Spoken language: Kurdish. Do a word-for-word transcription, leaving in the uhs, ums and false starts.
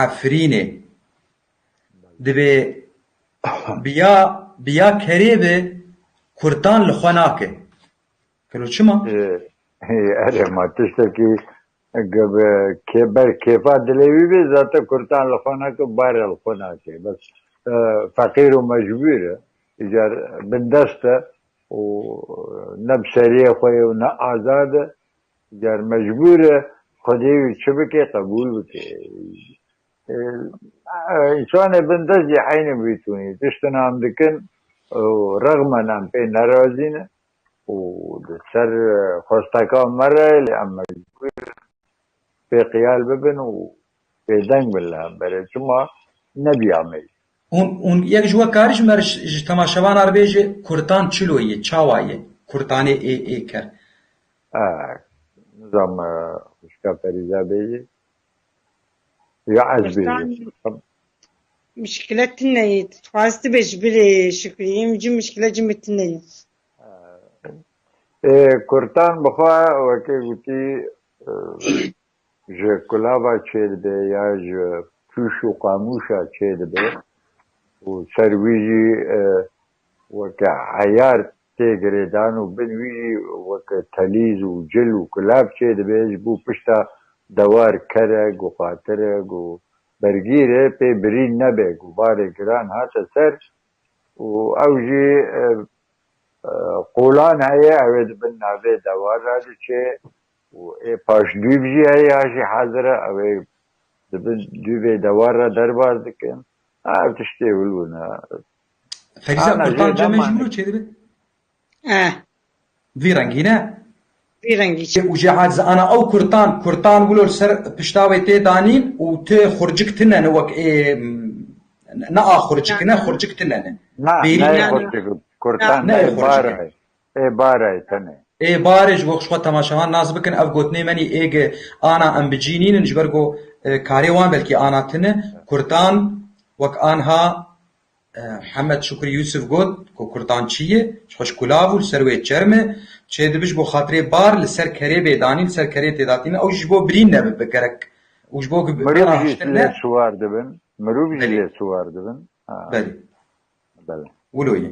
Efrînê. Divê biya, biya kerê be kurtan li xwe nake. Kelo çima? Erê ma tiştekî ge bi kê-, ber kêfa dilê wî bê, zaten kurtan li xwe nake, bare li xwe nake. Bes, e, feqîr û mecbûr e. Îcar bindest e û ne bi seriyê xwe ye û ne azad e. Ger mecbûr e, Xwedê wî çi bike, qebûl bike. E, e, însanê bindest jî eynî bîtûnî. Tiştin em dikin û rexmen em pê nerazî ne û di ser, e, xwesteka me re lê em mecbûr in pê qiyal bibin û bêdeng bin li hemberê. Çima nebiya me. Hûn, hûn yek ji we karî ji me re ji, ji temaşevana re bêje, kurtan çilo ye, çawa ye? Kurtanê ê, ê ker. E, nizam, e, xwişka Perîza bêje. Ya ez bêjim. Kurtan mişkile tune ye. Dixwaz tu bêj bilê Şukrî. Em cî mişkile cî min tune ye. Ê, kurtan bixwe wekê gotî, e, ji kulava çêdibe ya ji pûş û qamûşa çêdibe û ser wî jî, e, weke eyar tê girêdan û bin wî jî weke telîz û cil û kulav çêdibe, ji bo pişta dewar kerek û qatirek û bergîrê pê birîn nebe ku barê giran hate ser û ew jî, e, e, qolan heye, ew ê di bin navê dewar re diçe û ê paş dûb jî heye, ya jî hazir e, ew ê di bin dûbê dewar re derbas dikin. Ha, ev tiştê wil bûne. Ferîza, ana kurtan jê cemê ji dema min çêdibe? Eh. Vî rengî ne? Vî rengî çi? Û jê hadize ana ew kurtan, kurtan wilo li ser pişta wê tê danîn û tu xurcik tine ne wek ê, ne a xurcik ne, xurcik tine ne. Na, Bêrî ne ne. Xurcik, kurtan Ne ne, xurcik. Barê. Ê barê tene. Ê barê ji bo xwe temaşevan nas bikin, ev gotinê menî êge ana em bicînînin, ji ber ku, e, karê wan belkî ana tine, kurtan wek anha E, Hemed Şukrî Yusuf got ku kurtan çi ye? Ji xwe ji kulav û li ser wê çerm e. Çêdibe ji bo xatirê bar li ser kerê bê danîn, li ser kerê tê datîne. Ew ji bo birîn nebe bi gerek. Û ji bo Mirov jî lê siwar dibin. Mirov jî lê siwar dibin. Ha. Belê. Belê. Wilo ye.